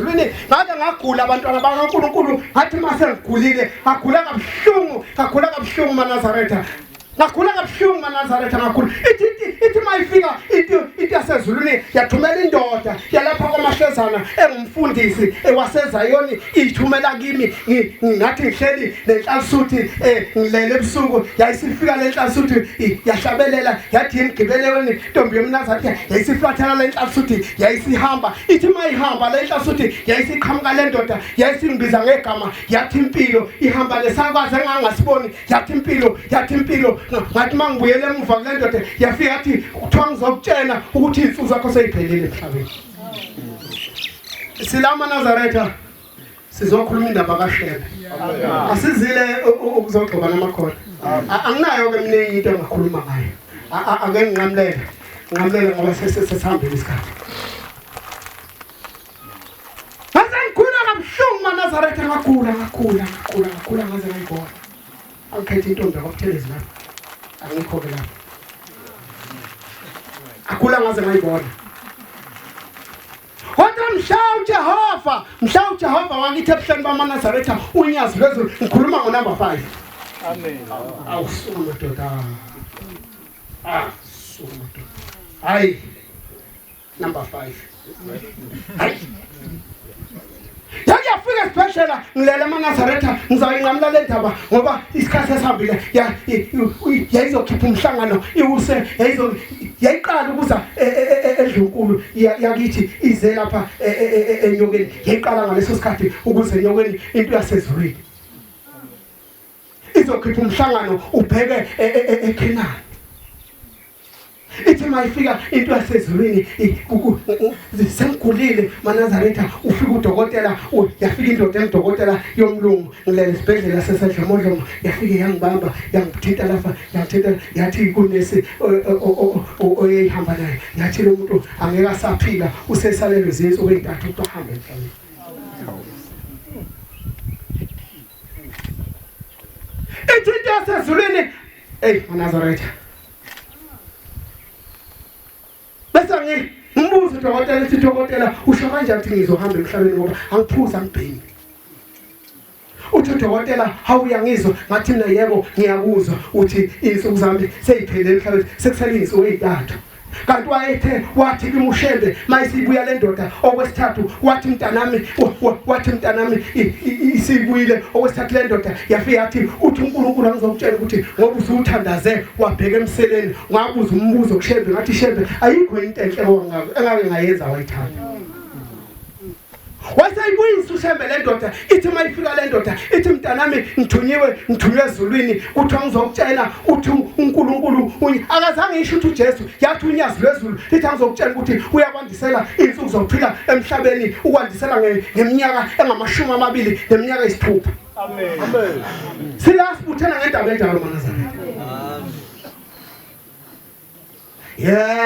yasezulwini. Ngake ngagula abantwana bakaNkulunkulu, ngathi uma sengigulile ngagula kabuhlungu, ngagula kabuhlungu maNazaretha, ngagula kabuhlungu maNazaretha, ngagula. Ithi ithi mayifika into yasezulwini yathumela indoda yalapha kwaMahlezana engumfundisi ewaseZayoni, iyithumela kimi. Ngathi ngihleli nenhlalisuthi ngilele ebusuku, yayisifika le nhlalisuthi yahlabelela yathi yimgibeleweni ntombi yomNazaretha, yayisiflathela le nhlalisuthi yayisihamba. Ithi mayihamba le nhlalisuthi yayisiqhamuka le ndoda yayisingibiza ngegama, yathi impilo ihamba nesakwazi engangasiboni, yathi impilo, yathi impilo. Ngathi mangibuyele emuva kule ndoda yafika yathi kuthiwa ngizokutshela ukuthi iy'nsuku zakho seyiphelile emhlabeni. Silama Nazaretha, sizokhuluma indaba kaShembe, asizile ukuzogxoba namakhona. Anginayo ke miningi into engakhuluma ngayo, ake nginqamulele nqamulele ngoba sesihambile isikhathi. Ngaze ngikhula kabuhlungu maNazaretha, ngagula ngagula ngagula ngagula ngaze ngayibona. Angikhethe intombi yakwaButhelezi lapha, angikho-ke lapha. Agula ngaze ngayibona. Kodwa mhla uJehova, mhla uJehova wakithi ebuhleni bamaNazaretha unyazi lwezulu, ngikhuluma ngo-number 5. Amen. Awusuka madoda. Ah, suka madoda. Hayi. Number 5. Hayi. Yake yafika esibhedlela ngilele amaNazaretha, ngizayinqamula le ndaba ngoba isikhathi sesihambile. Yayizokhipha umhlangano iwuse, yayiqala ukuza endlunkulu yakithi ize lapha enyokeni. Yayiqala ngaleso sikhathi ukuze enyokeni into yasezulwini izokhipha umhlangano ubheke eKhenani. Ithi mayifika into yasezulwini sengigulile maNazaretha, ufika udokotela, yafika indoda engudokotela yomlungu ngilele esibhedlela sesedlomodlomo, yafike yangibamba yangithinta lapha, yangithinta yathi kunesi oyeyihamba naye, yathi lo muntu angeke asaphila, usesalelwe izinsuku ey'ntathu ukuthi ahambe emhlabeni. Ithi into yasezulwini, eyi maNazaretha, bese ngimbuza udokotela, ethi dokotela usho kanjani ukuthi ngizohamba emhlabeni ngoba angiphuzi angibhemi? Uthi udokotela hawu uyangizwa? Ngathi mina yebo ngiyakuzwa. Uthi iy'nsuku zami sey'phelile emhlabeni, sekusele iy'nsuku ey'ntathu. Kanti wayethe wathi kimushembe mayisibuya le ndoda okwesithathu, wathi mntanami, wathi mntanami isibuyile okwesithathu le ndoda, yafika yathi uthi uNkulunkulu angizokutshela ukuthi ngoba usuthandaze wabheka emseleni. Ngabuza umbuzo kuShembe, ngathi Shembe ayikho into enhle engake ngayenza wayithanda. Waseyibuyisa uShembe le ndoda. Ithi uma ifika le ndoda ithi mntanami ngithunyiwe, ngithunywe ezulwini, kuthiwa ngizokutshela uthi uNkulunkulu akazange isho ukuthi uJesu, yathi unyazi lwezulu lithi angizokutshela ukuthi uyakwandisela iy'nsuku zokuphila emhlabeni, ukwandisela ngeminyaka engamashumi amabili neminyaka eyisithupha. Amen. Amen. Sila sibuthena ngendaba enjalo maNazaretha. Yethani,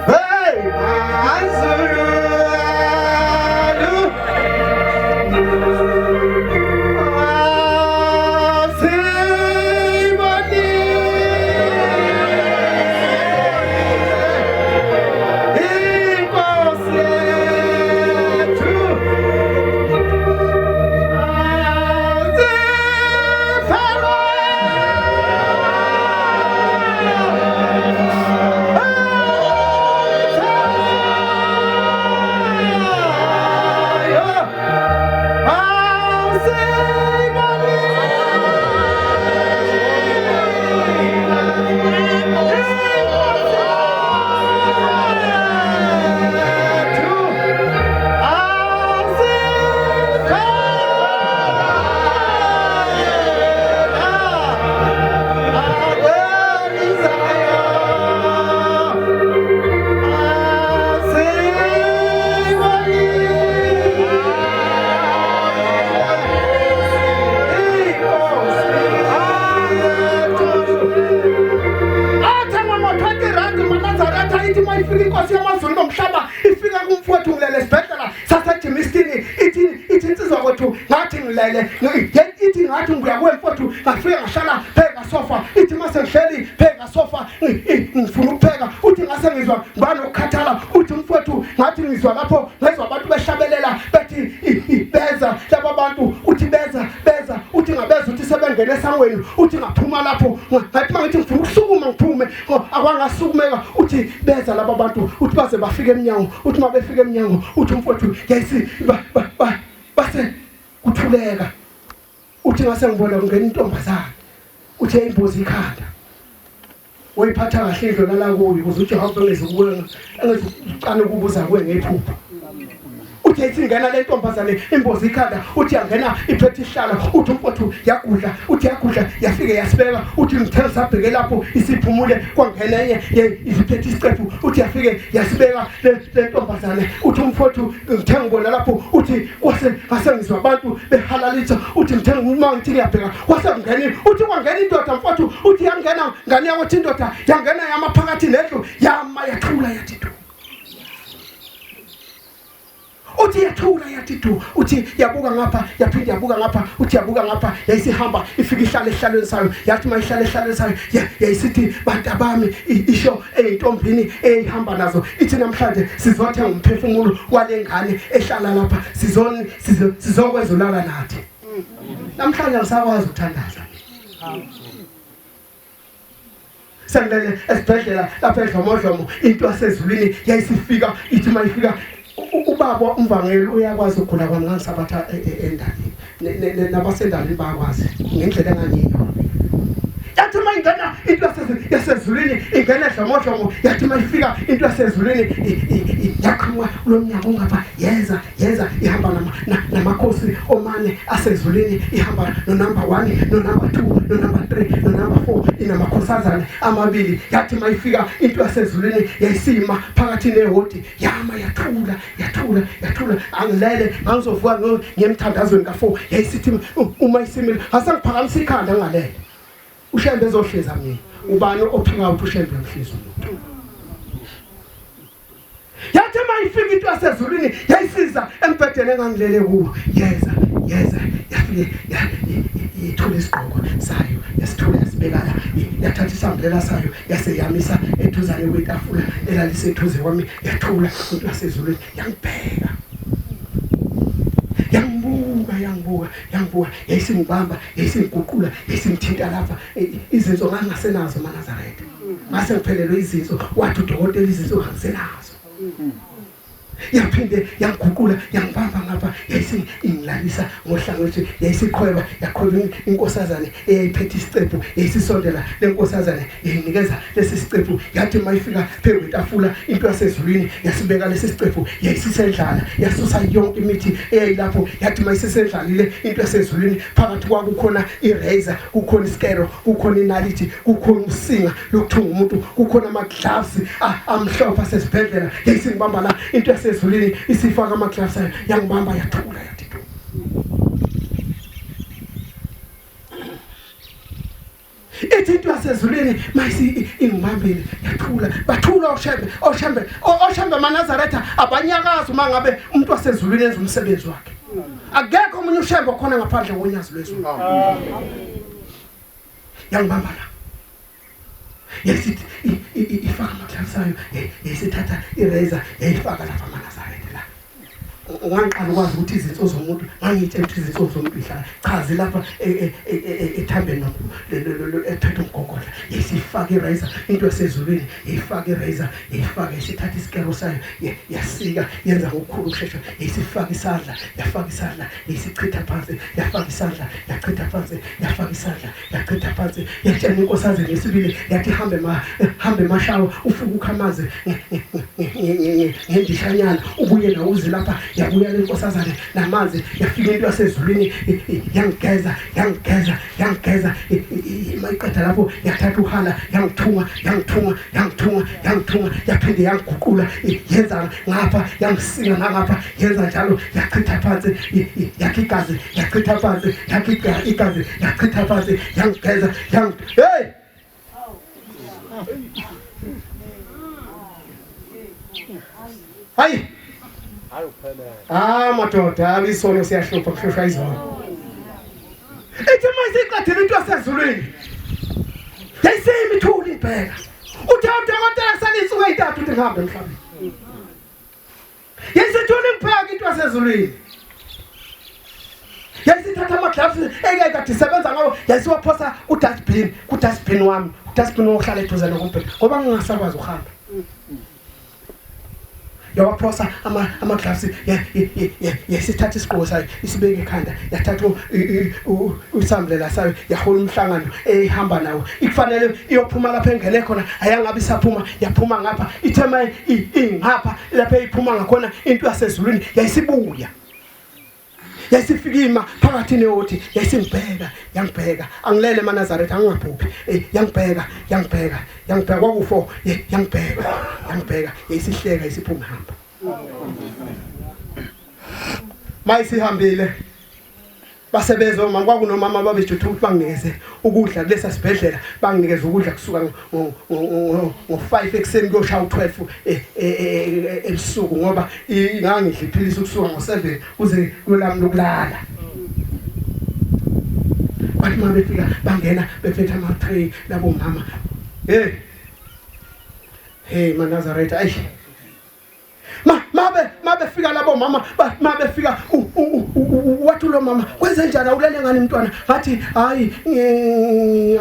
hey Mazulu, Inkosi yethu. Athengwa ngo-20 rand maNazaretha. Ithi uma ifika inkosi yamazulu nomhlaba ifika kumfowethu ngilele esibhedlela saseJimistini, ithi insizwa kwethu ngathi ngilele Ithi ngathi ngibuya kuwe mfowethu, ngafike ngahlala pheka sofa. Ithi mase ngihleli pheka sofa ngifuna ukupheka, uthi ngase ngizwa ngiba nokukhathala. Uthi mfowethu ngathi ngizwa lapho ngezwa abantu behlabelela bethi beza laba bantu, uthi beza beza, uthi ngabeza, uthi sebengena esangweni, uthi ngaphuma lapho ngathi mangithi ngifuna ukusukuma ngiphume akwangasukumeka. Uthi beza laba bantu, uthi baze bafike emnyango, uthi mabefika emnyango, uthi umfowethu yayisi base kuthuleka. Uthi ngase ngibona kungena intombazane, uthi yayimboza ikhanda, wayiphatha kahle indlu lala kuyo ukuze uJehova engezukubuka engezukuqala ukubuza kuwe ngephupho. Uthi yayithi ingena le ntombazane imboza ikhanda, uthi yangena iphethe isihlalo, uthi umfowethu yagudla, uthi yagudla yafike yasibeka, uthi ngithe ngisabheke lapho isiphumule kwangena enye isiphethe isiqephu, uthi yafike yasibeka le ntombazane. Uthi umfowethu ngithe ngibona lapho, uthi kwase ngase ngizwa abantu behalalisa, uthi ngithe uma ngithi ngiyabheka kwase kungena, uthi kwangena indoda mfowethu, uthi yangena ngane yakuthi indoda yangena yama phakathi nendlu, yama yathula yathi du. Uthi yathula yathi du, uthi yabuka ngapha yaphinde yabuka ngapha, uthi yabuka ngapha yayisihamba ifika ihlala esihlalweni sayo. Yathi mayihlala esihlalweni sayo yayisithi bantabami, isho eyintombini eyihamba nazo, ithi namhlanje sizothenga umphefumulo walengane ehlala lapha, sizokwenza ulala nathi. Namhlanje angisakwazi ukuthandaza. Sengilele esibhedlela lapha eDlomodlomo, into yasezulwini yayisifika, ithi mayifika ubaba umvangeli uyakwazi ukugula kwami, ngangisabatha endalini, nabasendalini bayakwazi ngendlela engangiyo. Yathi uma ingena into yasezulwini ingena edlomodlomo, yathi uma ifika into yasezulwini yaqhamuka kulo mnyango ongapha, yeza yeza ihamba namakhosi omane asezulwini, ihamba no-number 1 no-number 2 no-number 3 no-number 4, inamakhosazane amabili. Yathi uma ifika into yasezulwini yayisima phakathi nehodi, yama yathula yathula yathula. Angilele ngangizovuka ngiyemthandazweni ka-4. Yayisithi uma isimile asengiphakamisa ikhanda ngalele, uShembe ezohleza mina. Ubani ophika ukuthi uShembe uyamhliza umuntu? Yathi uma ifika into yasezulwini yayisiza embhedeni engangilele kuwo, yeza yeza yafike yethula isigqoko sayo, yasithula yasibeka la, yathatha isambulela sayo yase yamisa eduzane kwetafula elaliseduze kwami, yathula into yasezulwini yangibheka, yangibuka yangibuka yangibuka, yayisingibamba yayisingiguqula yayisingithinta lapha. Izinso ngangingasenazo maNazaretha, ngase ngiphelelwe izinso, wathi udokotela izinso ngangisenazo. Yaphinde yangiguqula yangibamba ngapha, yayisingilabisa ngohlangothi, yayisiqhweba yaqhweba inkosazane eyayiphethe isicephu, yayisisondela le nkosazane yayinikeza lesi sicephu. Yathi mayifika phezu kwetafula into yasezulwini yasibeka lesi sicephu, yayisisendlala yasusa yonke imithi eyayilapho. Yathi mayisisendlalile into yasezulwini, phakathi kwakukhona i-razor, kukhona isikero, kukhona inaliti, kukhona usinga lokuthunga umuntu, kukhona ama-gloves amhlophe asesibhedlela. Yayisingibamba la into yasezulwini isifaka ama-gloves ayo, yangibamba yathula yathi du. Ithi into yasezulwini mayisi ingibambile yathula, bathula oshembe oshembe oshembe amaNazaretha abanyakazi uma ngabe umuntu wasezulwini enza umsebenzi wakhe. Akekho omunye ushembe okhona ngaphandle konyazi lwezulu. Yangibamba la, yayisithi ifaka ama-gloves ayo, yayisithatha i-razor yayifaka lapha amaNazaretha la. Ngangiqala ukwazi ukuthi izinso zomuntu, ngangiyitshela ukuthi izinso zomuntu ihlala cha zilapha ethambeni ethatha umgogodla. Yayisifaka i-razor into yasezulwini, yayifaka i-razor, yayifaka, yayisithatha isikero sayo yasika yenza ngokukhulu ukushesha, yayisifaka isandla, yafaka isandla, yayisichitha phansi, yafaka isandla, yachitha phansi, yafaka isandla, yachitha phansi. Yatshela inkosazane yesibili yathi hambe ma hambe mashawa ufike ukha amanzi ngendishanyana ubuye nawo uze lapha. Yabuya le nkosazane namanzi, yafika into yasezulwini yangigeza yangigeza yangigeza. Mayiqeda lapho yathatha uhala yangithunga yangithunga yangithunga yangithunga, yaphinde yangiguqula yenza ngapha yangisinga nangapha, yenza njalo, yachitha phansi, yakha igazi, yachitha phansi, yakha igazi, yachitha phansi, yangigeza yang hey hayi ah madoda, isono siyahlupha, kuhlushwa izono. Ithi uma isiqedile into yasezulwini yayisimi ithule ibheka. Uthe udokotela kusale insuku ey'ntathu ukuthi ngihambe emhlabeni. Yayisithule ngibheka into yasezulwini. Yayisithatha ama-gloves ekade isebenza ngawo yayisiwaphosa ku-dustbin, ku-dustbin wami, ku-dustbin wokuhlala eduze nokumbheda ngoba ngingasakwazi ukuhamba. Yawaphosa ama-gloves yasithatha isigqoko sayo isibeke ekhanda yathatha isambulela sayo yahola umhlangano ehamba nawo ikufanele iyophuma lapho engene khona ayangabe isaphuma yaphuma ngapha ithe ma ingapha lapho eyiphuma ngakhona into yasezulwini yayisibuya yayisifika ima phakathi neyothi yayisingibheka yangibheka angilele emaNazaretha angingaphuphi eh, yangibheka yangibheka yangibheka kwakufo yangibheka yangibheka yayisihleka isiphuma hamba mayisihambile Basebenza omama kwakunomama babejutha ukuthi banginikeze ukudla kulesa sibhedlela banginikeze ukudla kusuka ngo-5 ekuseni kuyoshaya u-12 e, e, e, ebusuku ngoba ngangidla iphilisi kusuka ngo-7 kuze kuyolami lokulala. Bathi uma befika bangena bephethe ama-tray labo mama. Hey hey maNazaretha ayi Ma mabe mabefika labo mama mabefika wathi lo mama kwenze njani awulele ngani mntwana ngathi hayi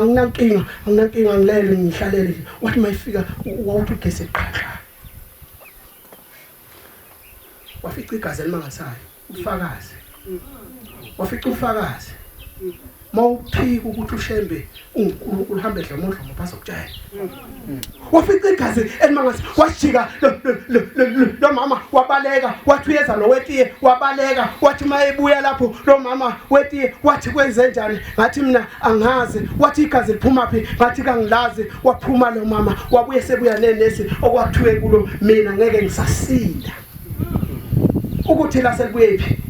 anginankinga anginankinga ngilele ngihlalele nje wathi mayifika wawuthi ugesi qhaqa wafica igazi elimangalisayo ufakazi wafica ufakazi mawuphika ukuthi uShembe uNkulunkulu hambe dlomodlomo bazokutshela wafica igazi elimangasa wajika lo mama wabaleka wathi uyeza lo wetiye wabaleka wathi mayebuya lapho lo mama wetiye wathi kwenze njani ngathi mina angazi wathi igazi liphuma phi ngathi kangilazi waphuma lo mama wabuye sebuya nenesi okwathiwe kulo mina ngeke ngisasinda ukuthi la selibuyephi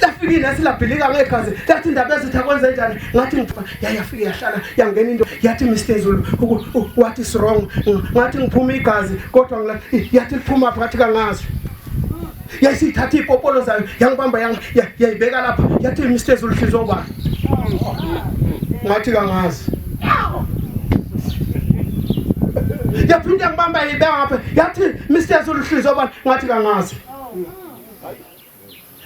lafika inesi labhilika ngegazi lathi indaba ezithi akwenze njani ngathi ngipha yayafika yahlala yangena into yathi Mr Zulu what is wrong ngathi ngiphuma igazi kodwa yathi liphuma phi ngathi kangazi yayisithatha iy'popolo zayo yangibamba yayibeka lapha yathi Mr Zulu hliziyo ubani ngathi kangazi yaphinde yangibamba yayibeka ngapha yathi Mr Zulu hliziyo ubani ngathi kangazi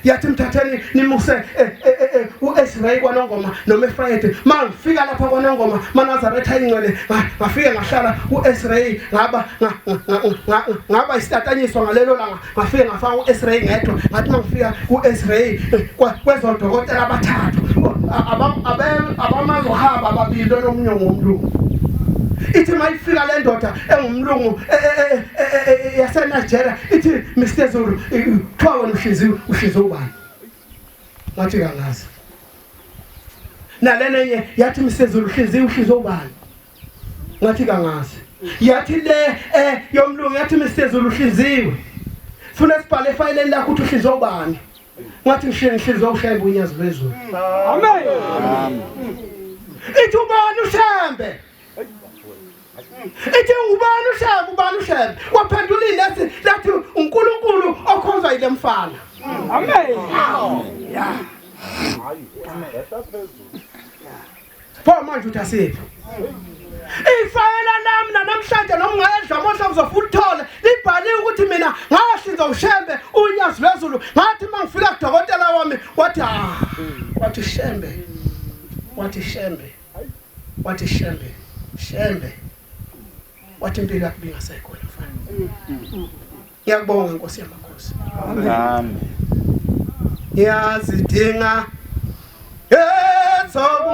yathi mthatheni nimuse eh, eh, eh, u-Esrayi kwaNongoma noma eFrayede mangifika lapha kwaNongoma maNazaretha ingcwele ngafike ngahlala u-Esrayi ngaba ngaba isitatanyiswa ngalelo langa ngafike ngafaka u-Esrayi ngedwa ngathi mangifika ku-Esrayi kwezodokotela abathathu abamazi uhamba ababili onomunye ngumlungu ithi mayifika le ndoda engumlungu yaseNigeria ithi Mr Zulu kuthiwa wena uhliziwe uhliziwe ubani ngathi kangazi nalena enye yathi Mr Zulu uhliziwe uhliziwe ubani ngathi kangazi yathi le eh yomlungu yathi Mr Zulu uhliziwe funa sibhale efayileni lakho ukuthi uhliziwe ubani ngathi ngishiye ngihliziwe uShembe unyazi lwezulu amen ithi ubani uShembe Ithi ubani uShembe ubani uShembe waphendula inesi lathi uNkulunkulu okhonzwa yile mfana. Amen. Yeah. Pho manje uthi asiphi? Ifayela lami namhlanje noma ungayedla amahla uzofuna ulithole libhaliwe ukuthi mina ngahlinza uShembe unyazi lwezulu ngathi mangifika kudokotela wami wathi ah wathi Shembe wathi Shembe wathi shembe shembe wathi impilo yakho ibingasekhona mfana ngiyakubonga nkosi yamakhosi amen ngiyazidinga ezobu